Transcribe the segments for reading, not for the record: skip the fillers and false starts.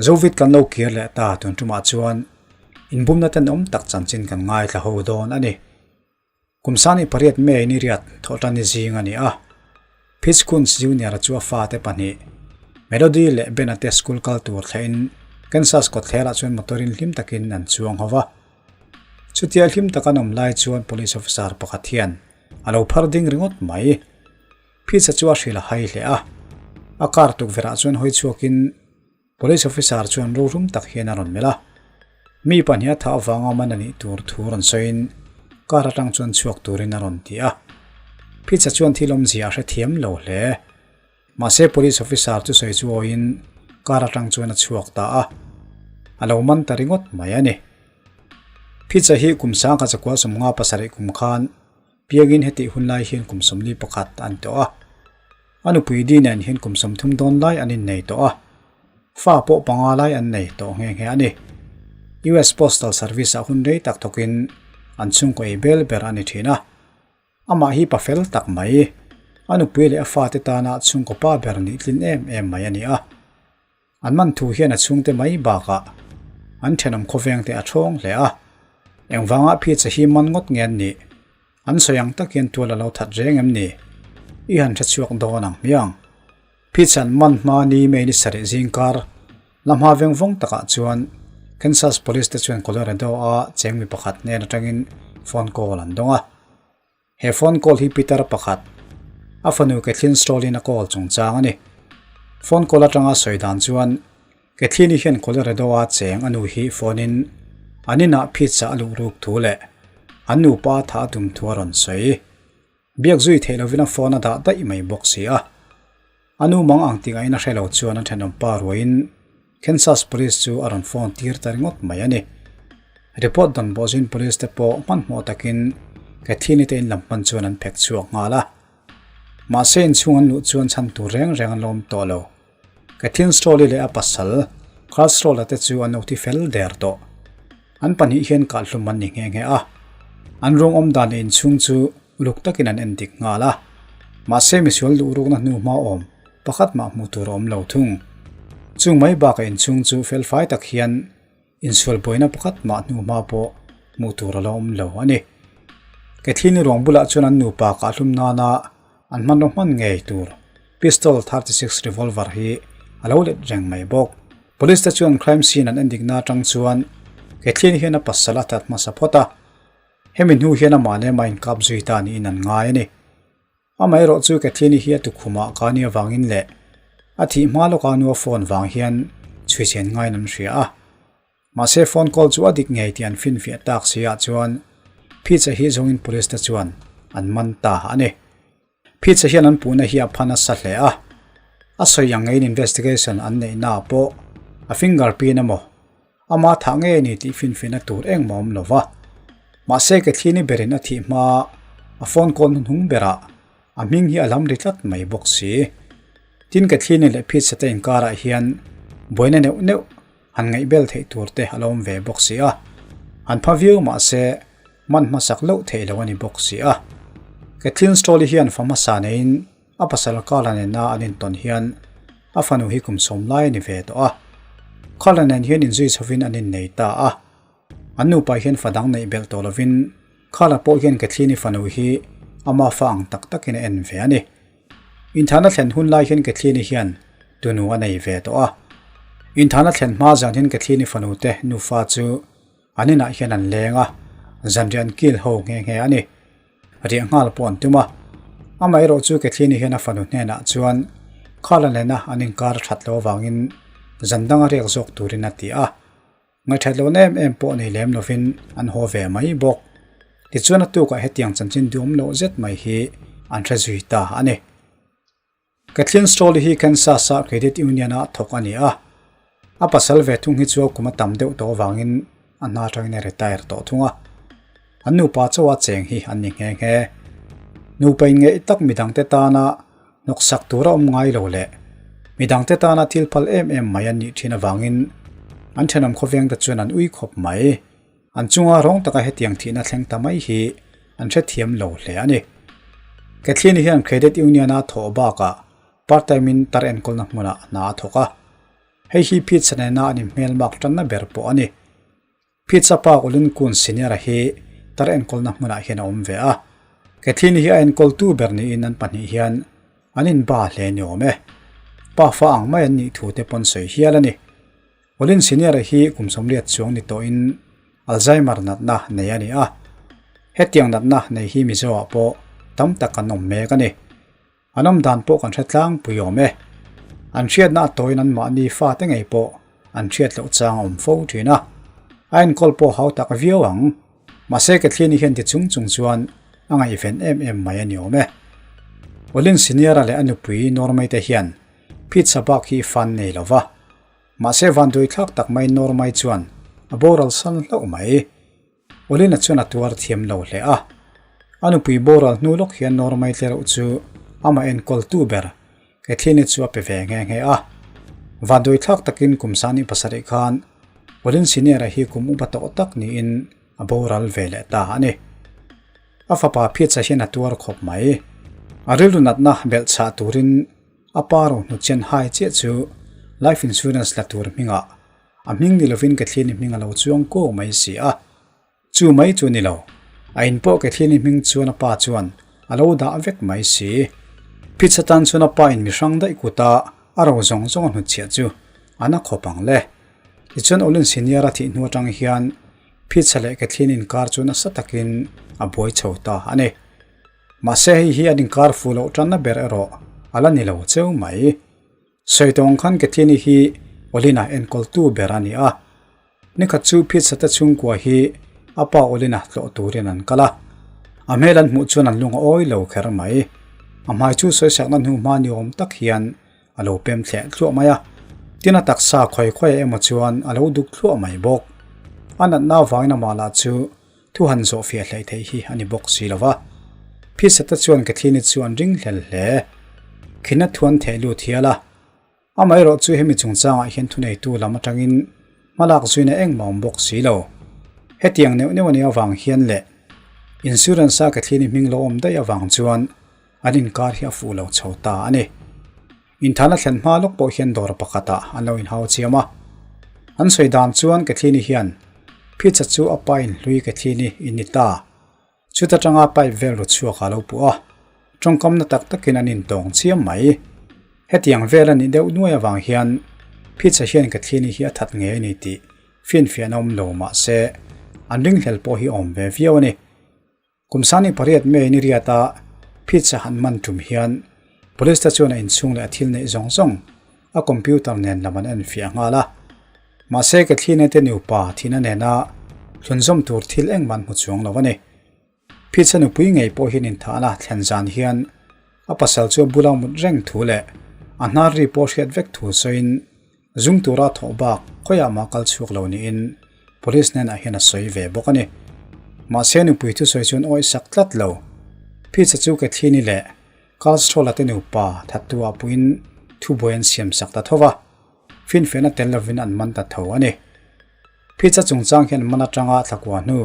Zovit kan lo kir leh ta tun tumah chuan inbumna tenawm tak chanchin kan ngaithla ho dawn a ni. Kum sani pariat May ni riat thawhtan ni zing a ni a. Fitzkunz Junior-a chu a fate pahnih, Melody leh Ben-a te school kal tur thlahin Kansas kawtthlerah chuan motor-in hlim takin an chuang ho va. Chutia hlim taka an awm lai chuan police officer pakhat hian a lo phar ding ringawt mai. Fitz-a chu a hrilh a hai hle a. A car tukverhah chuan hawi chhuakin Police officer chuan rorum tak hian a rawn melh a, mi pahnih a thah avanga man a nih tur thu rawn sawiin car atang chuan chhuak turin a rawn ti a. Phitsa chuan thil awmzia a hrethiam lo hle. Mahse police officer chu sawi chu awiin car atang chuan a chhuak ta a, a lo man ta ringawt mai a ni. Phitsa hi kum sangkhat zakua 57 kum khan piangin hetih hun lai hian kum 41 an tawh a. A nupui Di nen hian kum 30 dawn lai an innei tawh a, fa pawh panga lai an nei tawh nghe nghe a ni. US Postal Service-ah hun rei tak thawkin an chhungkaw ei bel ber a ni thin a. Amah hi pa fel tak mai, a nupui leh a fate tana chhungkaw pa ber nih tlin em em mai a ni a. An man thu hian a chhungte mai bakah an thenawm khawvengte a thawng hle a. Engvanga phitsa hi man ngawt nge an nih? An sawi ang tak hian tual a lo that reng em ni? I han hre chhuak dawn ang hmiang. Phitsa an man hma ni May ni sarih zingkar la hma veng vawng takah chuan Kansas Police te chuan Colorado a cheng mi pakhat hnen atangin phone call an dawng a. He phone call hi Peter pakhat, a fanu Kathleen Stroll-in a call chungchang a ni. Phone call atanga sawi dan chuan Kathleen-i hian Colorado-a cheng a nu hi phone-in an inah phitsa a luh ruk thu leh an nupa a thah a tum thu a rawn sawi. Biak zui theih lovin a phone a dah daih mai bawk si a. A nu mang ang tih ngaihin a hre lo chuan a thenawm pa ruaiin Kansas Police chu a rawn phone tir ta ringawt mai a ni. Report dawn pawh zuin Police te pawh hmanhmawh takin Kathleen-i te in lam hman chuan an phek chhuak nghal a. Mahse inchhung an luh chuan chhan tur reng reng an la awm tawh lo. Kathleen Stroll-i leh a pasal Carl Stroll-a te chu an lo ti fel der tawh. An pahnih hian kahhlum an ni nghe nghe a. An ruang awm dan leh inchhung chu uluk takin an en dik nghal a. Mahse misual luh rukna hnu hma awm pakhat mah hmuh tur a awm lo thung. Chung mai bakah inchhung chu felfai tak hian insual buaina pakhat mah hnu hma pawh hmuh tur a la awm lo a ni. Kathleen-i ruang bulah chuan an nupa kahhlum nana an hmanraw hman ngei tur pistol 36 revolver hi a lo let reng mai bawk. Police te chuan crime scene an endikna atang chuan Kathleen hian a pasal a tat hmasa phawt a, hemi hnu hian amah leh amah inkap zui ta niin an ngai a ni. Amaherawh chu Kathleen-i hi a tukhumah ka nih avangin leh a thih hma lawka nu a phone vang hian chhuichhen ngaiin an hria a. Mahse phone call chu a dik ngei tih an finfiah tak si ah chuan Phitsa hi zawngin police te chuan an man ta a ni. Phitsa hian an puhna hi a pha nasa hle a, a sawi ang ngeiin investigation an neih naah pawh a finger pin emaw ama thah ngei a ni tih finfiahna tur engmah awm lo va. Mahse Kathleen-i berin a thih hma a phone call hnuhnung berah a hming hi a lam ri tlat mai bawk si. Tin Kathleen-i leh Phitsa te inkarah hian buaina neuh neuh han ngaihbel theih tur te a lo awm ve bawk si a, an pha viau mah se man hmasak loh theih lo a ni bawk si a. Kathleen Stroll-i hian fa hmasa neiin a pasal Carla nena an intawn hian a fanu hi kum sawm lai a ni ve tawh a. Carla nen hian inzui chhovin an innei ta a. An nupa hian fa dang neih belh tawh lovin Carla pawh hian Kathleen-i fanu hi ama fa ang tak takin a en ve a ni. Inthana thlen hun lai hian Kathleen-i hian tunu a nei ve tawh a. Inthana thlen hma zan hian Kathleen-i fanu te nufa chu an inah hian an leng a, zanriah an kil ho nghe nghe a ni. Riah nghal pawh an tum a. Amaherawh chu Kathleen-i hian a fanu hnenah chuan Khala nena an inkar that loh avangin zan danga riak zawk turin a ti a. Ngaihṭhat lohna em em pawh nei lem lovin an haw ve mai bawk. Tichuan a tukah hetiang chanchin duhawm loh zet mai hi an hre zui ta a ni. Kathleen Stroll hi Kansas-a Credit Union-a thawk a ni a. A pasal ve thung hi chu a kum a tam deuh tawh avangin a hna atangin a retire tawh thung a. An nupa chauha cheng hi an ni nghe nghe. Nupa inngeih tak midangte tana hnawksak tura awm ngai lo leh midangte tana thil phal em em mai an nih thin avangin an thenawm khawvengte chuan an ui khawp mai. An chunga rawng taka hetiang thihna thleng ta mai hi an hrethiam lo hle a ni. Kathleen hian Credit Union-a thawh bakah part-time in tar enkawlna hmunah hna a thawk a. Hei hi Pizza nena an inhmelmak tanna ber pawh a ni. Pizza pa Olin Kun Senior-a hi tar enkawlna hmunah hian a awm ve a. Kathleen hi a enkawltu ber niin an pahnih hian an inba hle ni awm e. Pafa ang mai an nih thu te pawn sawi hial a ni. Olin Senior-a hi kum 80 chuang ni tawhin Alzheimer natna nei a ni a. Hetiang natna nei hi Mizo-ah pawh tam tak an awm mek a ni. An awm dan pawh kan hre tlangpui awm e. An hriatna a tawiin anmahni fate ngei pawh an hriat loh chang a awm fo thin a. A enkawl pawh hau tak viau ang. Mahse Kathleen-i hian ti chung chung chuan a ngaihven em em mai a ni awm e. Olin Senior-a leh a nupui Normei te hian Pizza bak hi fan nei lo va. Mahse vanduaithlak tak mai Normai chuan a boral san hlauh mai. Olina chuan a tuar thiam lo hle a. A nupui boral hnu lawk hian Normai tlereuh chu amah enkawltu ber Kathleen-i chu a pe ve nghe nghe a. Vanduaithlak takin kum sani pasarih khan Olin Senior-a hi kum upa tawh tak niin a boral ve leh ta a ni. A fapa Pizza hian a tuar khawp mai. A rilru natna belhchhah turin a pa ro hnuchian hai chiah chu life insurance la tur hmingah A hming ni lovin Kathleen-i hming a lo chuang kuau mai si a. Chu mai chu ni lo. A in pawh Kathleen-i hming chuan a pa chuan a lo dah vek mai si. Phitsa tan chuan a pa in mihrang daih kuta a ro zawng zawng a hnutchhiah chu a na khawp ang le. Tichuan Olin Senior-a thih hnu atang hian Phitsa leh Kathleen inkar chu nasa takin a buai chho ta a ni. Mahse hei hi an inkar fuh loh tanna ber erawh a la ni lo cheu mai. Sawi tawng khan Kathleen-i hi Olin-a enkawltu ber a ni a. Nikhat chu Phitsate chhungkua hi a pa Olin-a tlawh turin an kal a. A hmel an hmuh chuan an lung a awi lo kher mai. A hmai chu sawisakna hnu hma ni awm tak hian a lo pem thleh thluah mai a. Tin a taksa khawi khawi emaw chuan a lo duk thluah mai bawk. A natna avangin amah lah chu thu han zawh fiah hleih theih hi a ni bawk si lo va. Phisate chuan Kathleen-i chu an ring hlel hle. Khina thu an theh lut hial a. Amaherawh chu hemi chungchangah hian thuneitu lam atangin hmalak zuina engmah awm bawk si lo. Hetiang neuh neuh a nih avang hian leh insurance-a Kathleen-i hming lo awm daih avang chuan an inkar hi a fuh lo chho ta a ni. Inthana thlen hma lawk pawh hian dawr pakhatah an lo inhau chiam a. An sawi dan chuan Kathleen-i hian Phitsa chu a pa inhlui Kathleen-i in ni ta. Chuta tanga pipe vel ru chhuak a lo puh a, tawngkamna tak takin an intawng chiam mai. Hetiang vel a nih deuh nuai avang hian Phitsa hian Kathleen-i hi a that ngei a ni tih finfiahna awm lo mah se an ringhlel pawh hi awm ve viau a ni. Kum sani pariat May ni riata Pizza han man tum hian Police te chuan a inchhung leh a thil neih zawng zawng a computer nen lam an enfiah nghal a. Mahse Kathleen-a te nupa thihna nena thlunzawm tur thil engmah an hmu chuang lo a ni. Pizza nupui ngei pawh hian inthahna thlen zan hian a pasal chu a bula mut reng thu leh a hnar ri pawh hriat vek thu sawiin Zung tura thawh bak khawiah mah kal chhuak lo niin Police hnenah hian a sawi ve bawk a ni. Mahse nupui thusawi chuan awih sak tlat lo. Pizza chu Kathleen-i leh Carl Stroll-a te nupa thattu-ah puiin thubuai an siam sak ta tho va, finfiahna tel lovin an man ta tho a ni. Pizza chungchang hian man atanga thlakua hnu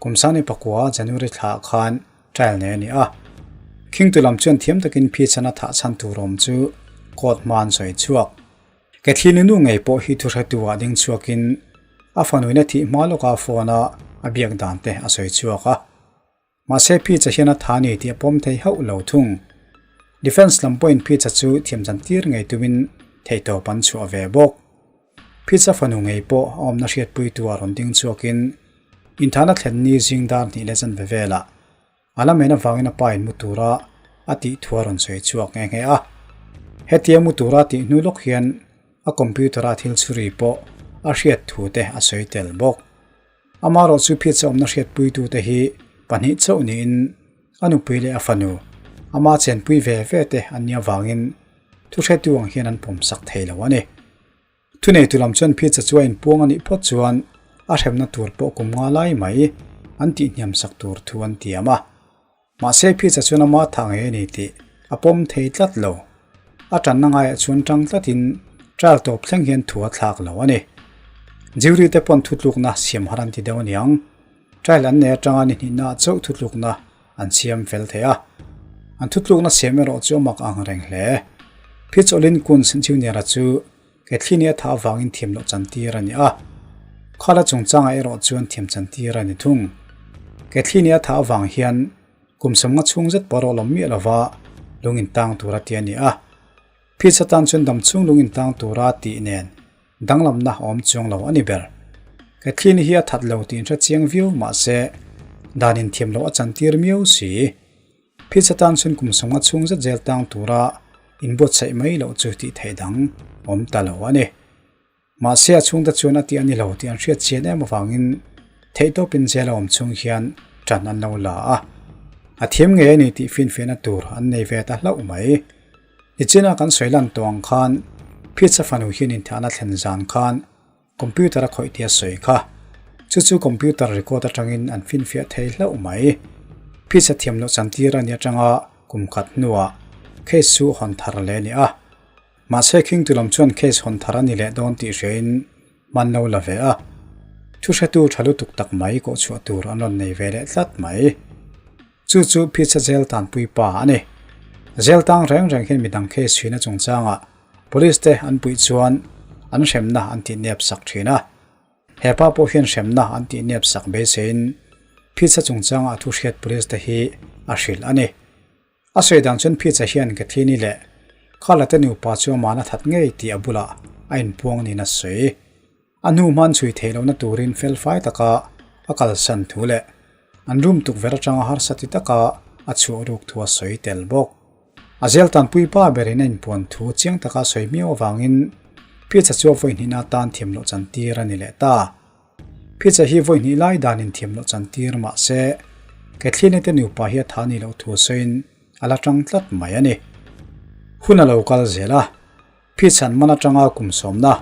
kum sangni pakua January thlaah khan trial nei a ni a. Khingtu lam chuan thiam takin Pizza-na thah chhan tur awm chu court hma an sawi chhuak. Kathleen-i nu ngei pawh hi thuhretu ah ding chhuakin a fanuina thih hma lawka phone a a biak dan te a sawi chhuak a. Mahse Pizza hian a tha ni tih a pawm thei hauh lo thung. Defence lam pawhin Pizza chu thiamchan tir ngei tumin theihtawp an chhuah ve bawk. Pizza fanu ngei pawh a awmna hriatpuitu ah rawn ding chhuakin inthahna thlen ni zing dar hnih leh chanve velah A la men avangin a pa in mu tura a tih thu a rawn sawi chhuak nghe nghe a. Hetia mu tura tih hnu lawk hian a computer a thil chhuri pawh a hriat thu te a sawi tel bawk. Amaherawh chu phiatsa awmna hriatpuitu te hi pahnih chauh niin a nupui leh a fanu ama chenpui ve ve te an nih avangin thuhretu ang hian an pawmsak thei lo a ni. Thuneitu lam chuan Pizza chu a inpuang a nih phawt chuan a hremna tur pawh kum nga lai mai an tihhniam sak tur thu an tiam a. Mahse Pizza chuan ama thah ngei a ni tih a pawm thei tlat lo. A tanna ngaiah chuan tang tlatin trial tawp thleng hian thu a thlak lo a ni. Jury te pawn thutlukna siam har an ti deuh aniang. Trial an nei atanga ni hnihna ah chauh thutlukna an siam fel thei a. An thutlukna siam erawh chu a mak ang reng hle. Pitch Olin Kunz Junior-a chu. Cathlini a thah avangin thiam loh chantir a ni a. Khala chungchangah erawh chuan thiam chantir a ni thung. Cathlini a thah avang hian kum sawmnga chhung zet pawh rawh lawm miah lova lung intang tura ti a ni a. Phit satan chuan damchhung lung intang tura tih nen danglamna a awm chuang lo a ni ber. Cathlini hi a that lo tih inhre chiang viau mah se dan inthiam loh a chantir miau si. Phit satan chuan kum sawmnga chhung zet zel tang tura inbuatsaih mai loh chu tih theih dang awm ta lo a ni. Mahse a chhungte chuan a tih a ni lo tih an hriat chian em avangin theihtawpin jail a awm chung hian ṭan an lo la a. A thiam ngei a ni tih finfiahna tur an nei ve ta hlauh mai. Nichina kan sawi lan tawh ang khan Phitsa fanu hian inthahna thlen zan khan computer a khawih tih a sawi kha. Chu chu computer record atangin an finfiah thei hlauh mai. Phitsa thiam loh chantir a ni atanga kum khat hnuah case chu hawn thar leh a ni a. Mahse khingtu lam chuan case hawn thar a ni leh dawn tih hriain hman lo la ve a, thu hretu tha lutuk tak mai kawh chhuah tur an rawn nei ve leh tlat mai. Chu chu Phitsa Jail tanpui pa a ni. Jail tang reng reng hian midang case chhuina chungchangah police te an puih chuan an hremna an tih nep sak thin a. He pa pawh hian hremna an tih nep sak beiseiin Phitsa chungchangah thu hriat police te hi a hrilh a ni. A sawi dan chuan Phitsa hian Kathini leh Khala te nupa chu amahna that ngei tih a bulah a inpuang niin a sawi. A hnu hman chhui theih lohna turin felfai taka a kalsan thu leh an room tukverh atanga harsa ti taka a chhuah ruk thu a sawi tel bawk. A zel tanpui pa berin a inpuan thu chiang taka a sawi miau avangin Phitsa chu a vawi hnihna atan thiam loh chantir a ni leh ta. Phitsa hi vawi hnih lai dan inthiam loh chantir mah se, Kathleen-i te nupa hi a tha ni loh thu sawiin a la tang tlat mai a ni. Hun a lo kal zel a, Phitsa'n man atanga kum sawmna,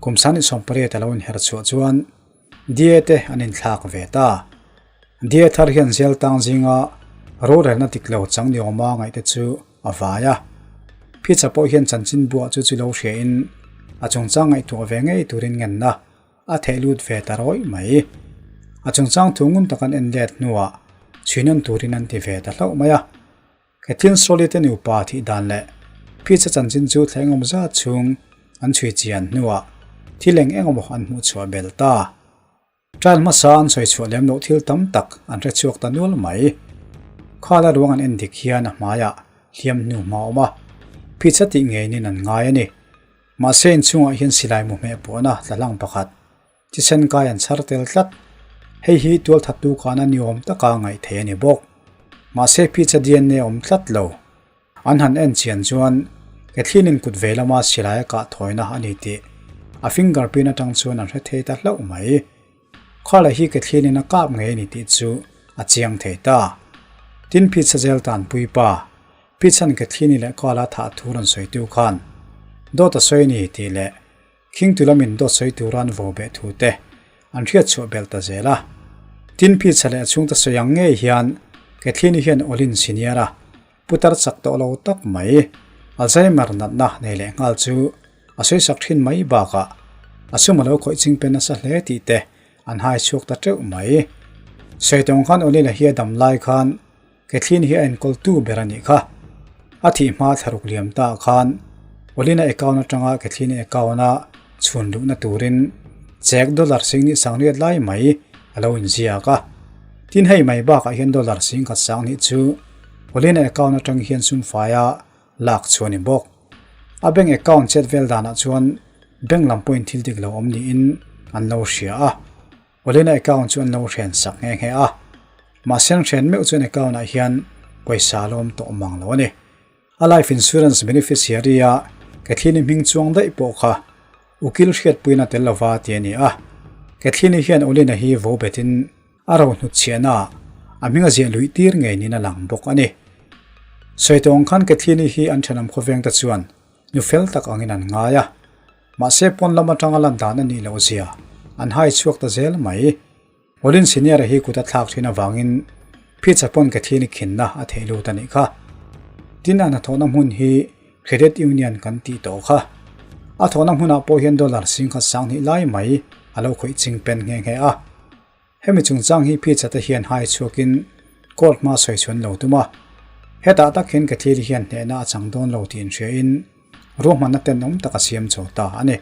kum sani 18 a lo inher chhuah chuan DA te an inthlak ve ta. DA thar hian zel tang zinga rorelna dik lo chang ni awma ngaihte chu a vai a. Phitsa pawh hian chanchinbuah chu chu lo hriain a chungchang ngaihtuah ve ngei turin ngenna A theh lut ve ta rawih mai. A chungchang thu ngun tak an en let hnuah chhuinawn turin an ti ve ta hlauh mai a. Catherine Sawley te nupa thih dan leh Phitsa chanchin chu thla engemaw zat chhung an chhui chian hnuah thil eng engemaw an hmuh chhuah bel ta. Trial hmasa an sawi chhuah lem loh thil tam tak an hre chhuak ta nual mai. Khala ruang an en dik hian a hmaiah hliam hnu hma awm a, Phitsa tih ngeinin an ngai a ni. Mahse inchhungah hian silai mu hmeh puahna tla hlang pakhat, thisen kai an chhar tel tlat. Hei hi tualthattu kana ni awm taka ngaih theih a ni bawk. Mahse Phitsa DNA awm tlat lo. An han en chian chuan Kathleen-in kut vei lama silai a kah thawina a ni tih a fingerprint atang chuan an hre thei ta hlauh mai. Khala hi Kathleen-in a kap ngei a ni tih chu a chiang thei ta. Tin Phitsa zel tanpui pa Pi Chhan Kathleen-i leh Kala thah thu rawn sawitu khan dawt a sawi a ni tih leh Khingtu lamin dawt sawi tura an vo beh thu te an hriat chhuah belh ta zel a. Tin Pi Chha leh a chhungte sawi ang ngei hian Kathleen-i hian Olin senior a putar chak tawh lo tak mai Alzheimer natna nei leh nghal chu a sawisak thin mai bakah a sum a lo khawih ching pen nasa hle tih te an hai chhuak ta teuh mai. Sawi tawng khan Olin-a hi a dam lai khan Kathleen hi a enkawltu ber a nih kha. A thih hma thlaruk liam ta khan Olina account atanga Kathleen account a chhun luhna turin check dollar sing hnih sangriat lai mai a lo inziak a. Tin hei mai bakah hian dollar sing khat sang hnih chu Olina account atang hian sum faia lak chu a ni bawk. A bank account chet vel danah chuan bank lam pawhin thil dik lo awm niin an lo hria a. Olena account chu an lo hren sak nghe nghe a, mahse an hren meuh chuan account ah hian pawisa a lawm tawh mang lo a ni. A life insurance beneficiary a Kathleen-i hming chuang daih pawh kha ukil hriatpuina tel lova ti a ni a. Kathleen-i hian Olena hi vo betin a ro hnutchhiahna ah a hming a ziah luih tir ngei niin a lang bawk a ni. Sawi tawng khan Kathleen-i hi an thenawm khawveng te chuan nu fel tak angin an ngai a. Mahse pawn lam atanga lan dan a nih loh zia an hai chhuak ta zel mai. Olin Senior-a hi kut a thlak thin avangin Phitsa pawn Kathleen-i khinna a theih lut a nih kha. Tin a hnathawhna hmun hi Credit Union kan tih tawh kha. A thawhna hmunah pawh hian dollar singkhat sanghnih lai mai a lo khawih ching pen nghe nghe a. Hemi chungchang hi Phitsa te hian hai chhuakin court hma sawi chhuan lo tum a. Hetah tak hian Kathleen-i hian hnehna a chang dawn lo tih inhriain. Ruahmanna tenawm tak a siam chho ta a ni.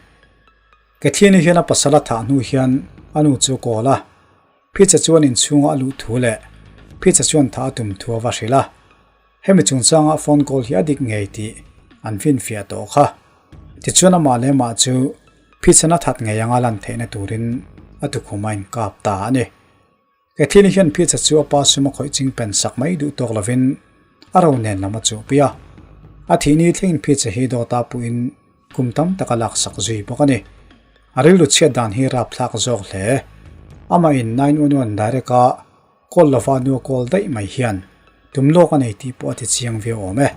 Cathlini hian a pasal a thah hnu hian a nu chu a call a, Phitsa chuan inchhunga a luh thu leh Phitsa chuan thah a tum thu a va hrilh a. Hemi chungchanga phone call hi a dik ngei tih an finfiah tawh kha. Tichuan amah leh amah chu Phitsan a that ngei anga lan theihna turin a tukhum a inkap ta a ni. Cathlini hian Phitsa chu a pa sum a khawih ching pen sak mai duh tawk lovin a ro nen lam a chuhpui a. A thih ni thlengin Phitsa hi dawta puhin kum tam tak a laksak zui bawk a ni. A rilru chhiat dan hi rapthlak zawk hle. Amahin 911 direct a call lova nu a call daih mai hian tum lawk a nei tih pawh a ti chiang viau awm e.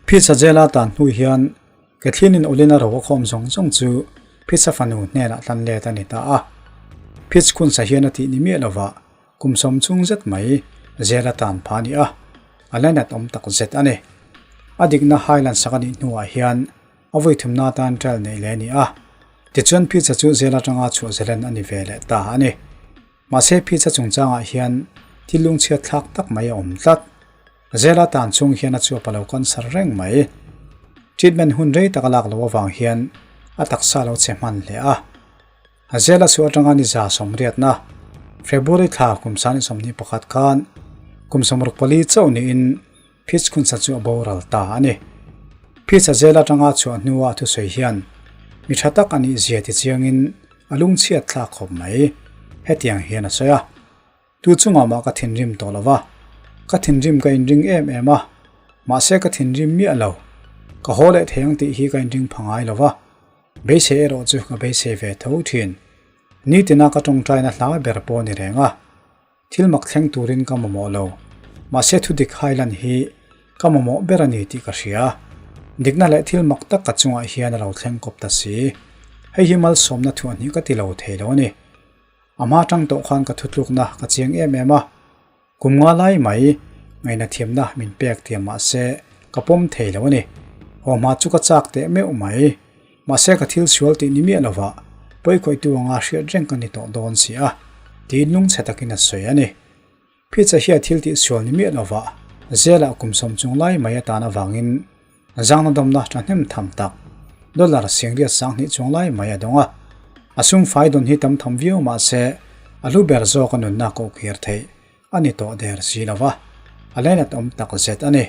Phitsa jail-a tan hnu hian Cathlin-in Olin a ro a khawm zawng zawng chu Phitsa fanu hnenah tlan let a ni ta a. Phits khunsa hian a tih ni miah lovah Kum sawm chung zet mai zel a tan pha a ni a, a lainat awm tak zet a ni. A dikna Highland sak a nih hnuah hian a vawi thumna atan trial neih leh a ni a, tichuan Phitsa chu zel atanga chhuah zelen a ni ve leh ta a ni. Mahse Phitsa chungchangah hian thil lungchhiat thlak tak mai a awm tlat. Zela tan chung hian a chuap a lo cancer reng mai. Treatment hun rei tak a lak loh avang hian a taksa a lo che hman hle a. A zela chu atanga ni 180na February thla kum 2021 khan kum 64 chauh niin Phitchhunsa chu a boral ta a ni. Phitch a zel atanga chhuah hnua a thusawi hian mi tha tak a nih zia tichiangin a lungchhiat thlak khawp mai. Hetiang hian a sawi a. Tu chungah mah ka thinrim tawh lo va, ka thinrim ka inring em em a, mahse ka thinrim miah lo. Ka haw leh thei ang tih hi ka inring pha ngai lo va, beisei erawh chu ka beisei ve tho thin. Nitina ka tawngtaina hla ber pawh a ni reng a, thil mak thleng turin ka mamawh lo, mahse thudik hailan hi ka mamawh ber a ni tih ka hria. Dikna leh thil mak tak ka chungah hian a lo thleng kawp ta si. Hei hi malsawmna thuahhnih ka ti lo thei lo a ni. A hma tang tawh khan ka thutlukna ka chiang em em a, kum nga lai mai ngaihna thiamna min pek tiam mahse ka pawm thei lo a ni. Haw hma chu ka chak teh meuh mai. Mahse ka thil sual tih ni miah lovah pawikhawihtu anga hriat reng ka ni tawh dawn si a, tiin lungchhe takin a sawi a ni. Phitsa hian thil tih sual ni miah lovah zelah kum sawm chung lai mai atan avangin zangna dawmna thahnem tham tak dollar 80,000 chuang lai mai a dawng a. A sum fai dawn hi tam tham viau mah se a hlu ber zawk a nunna kohkir theih a ni tawh der si lova, a lainat awm tak zet a ni.